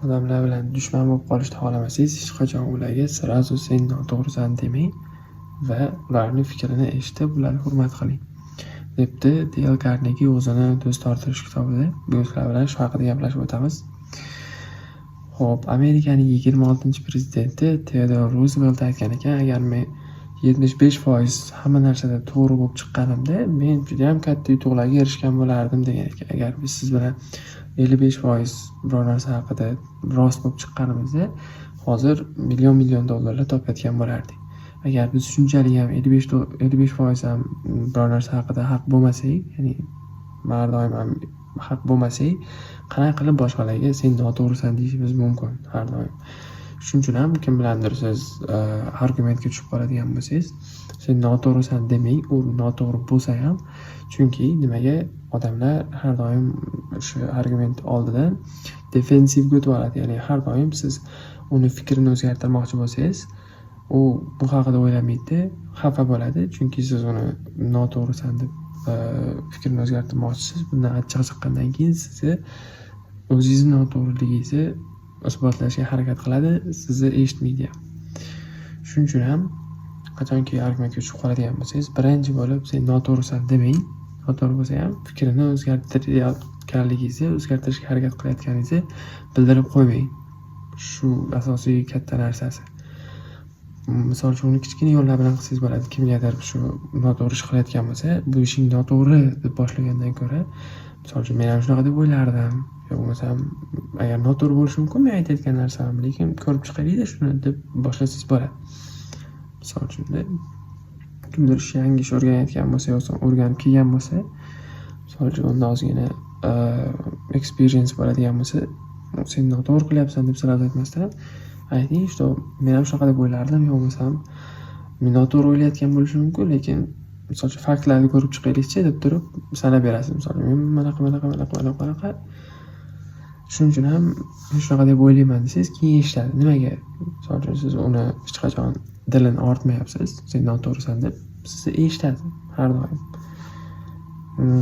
Odamlar bilan dushman bo'lib qolishni xohlamasangiz, hech qachon ularga сразу "sen noto'g'risan" demang va ularni fikrini eshitib, ularni hurmat qiling, debdi Deyl Karnegi o'zini "Do'st orttirish" kitobida. Bugun sizlar bilan shu haqida gaplashib o'tamiz. Xo'p, Amerikaning 26-prezidenti Teodor Ruzvelt aytgan ekan: "Agar men 75% hamma narsada to'g'ri bo'lib chiqqanimda, men judayam katta yutuqlarga erishgan bo'lardim", degan ekan. Agar biz siz bilan 55% biror narsa haqida rost bo'lib chiqqanimizda, hozir million million dollarlar topayotgan bo'lardik. Agar biz shunchalik ham 55% ham biror narsa haqida haq bo'lmasak, ya'ni har doim ham haq bo'lmasak, qanaqa qilib boshqalarga "sen noto'g'risan" deyishimiz mumkin har doim? Shuning uchun ham kim bilandir siz argumentga tushib qoladigan bo'lsangiz, "sen noto'g'risan" demang, u noto'g'ri bo'lsa ham. Chunki nimaga? Odamlar har doim o'sha argument oldidan defensivga o'tib oladi. Ya'ni har doim siz uni fikrini o'zgartirmoqchi bo'lsangiz, u bu haqida o'ylamaydi-da, xafa bo'ladi. Chunki siz uni noto'g'risan deb fikrini o'zgartirmoqchisiz. Bundan achchig'i chiqqandan keyin sizni o'zingizni noto'g'riligingizni isbotlashga harakat qiladi, sizni eshitmaydi ham. Shuning uchun ham qachonki argumentga tushib qoladigan bo'lsangiz, birinchi bo'lib "sen noto'g'risan" demang. Noto'g'ri bo'lsa ham fikrini o'zgartirayotganligingizni, o'zgartirishga harakat qilayotganingizni bildirib qo'ymang. Shu asosiy katta narsasi. Misol uchun, uni kichkina yo'llar bilan qilsangiz bo'ladi. Kimgadir shu noto'g'ri ish qilayotgan bo'lsa, "bu ishing noto'g'ri" deb boshlagandan ko'ra, misol uchun, "men ham shunaqa deb o'ylardim", yo bo'lmasam, "agar noto'g'ri bo'lishi mumkin men aytayotgan narsam, lekin ko'rib chiqaylik-da shuni", deb boshlasangiz bo'ladi. Misol uchun-da, kimdir yangi ish o'rganayotgan bo'lsa yoki o'rganib kelgan bo'lsa, misol uchun, unda ozgina experience bo'ladigan bo'lsa, "sen noto'g'ri qilyapsan" deb сразу aytmasdan, ayting, что "men ham shunaqa deb o'ylardim", yo bo'lmasam, "men noto'g'ri o'ylayotgan bo'lishim mumkin, lekin, misol uchun, faktlarni ko'rib chiqaylikchi", deb turib sanab berasiz. Misol uchun, men bunaqa, bunaqa, bunaqa, bunaqa, bunaqa. Shuning uchun ham men shunaqa deb o'ylayman desangiz, keyin eshitadi. Nimaga? Misol uchun, siz uni hech qachon dilini og'ritmayapsiz, "sen noto'g'risan" deb, sizni eshitadi har doim.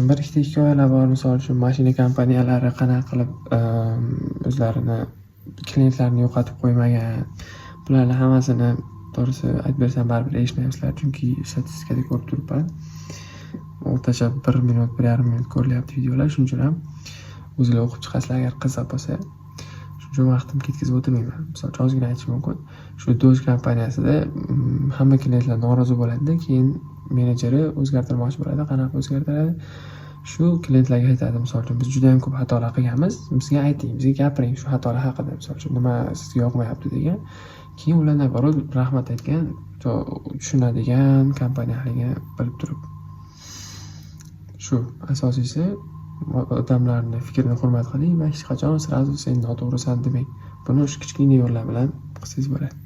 Bir ikkita hikoyalar bor, misol uchun, mashina kompaniyalari qanaqa qilib o'zlarini klientlarini yo'qotib qo'ymagan. Bularni hammasini, to'g'risi, aytib bersam, baribir eshitmayapsizlar, chunki statistikada ko'rib turibman. O'rtacha 1 minut, 1,5 minut ko'rilyapti videolar. Shuning uchun ham o'zinglar o'qib chiqasizlar, agar qiziq bo'lsa. Shuning uchun vaqtimni ketkazib o'tirmayman. Misol uchun, ozgina aytishim mumkin. Shu Dodge kompaniyasida hamma klientlar norozi bo'ladi-da, keyin menejeri o'zgartirmoqchi bo'ladi. Qanaqa o'zgartiradi? Shu klientlarga aytadi, misol uchun, "Biz judayam ko'p xatolar qilganmiz, bizga ayting, bizga gapiring shu xatolar haqida, misol uchun, nima sizga yoqmayapti", degan. Keyin ular, наоборот, rahmat aytgan, tushunadigan kompaniyaligini bilib turib. Shu asosiysi, odamlarni fikrini hurmat qiling va hech qachon сразу "sen noto'g'risan" demang. Buni shu kichkina yo'llar bilan qilsangiz bo'ladi.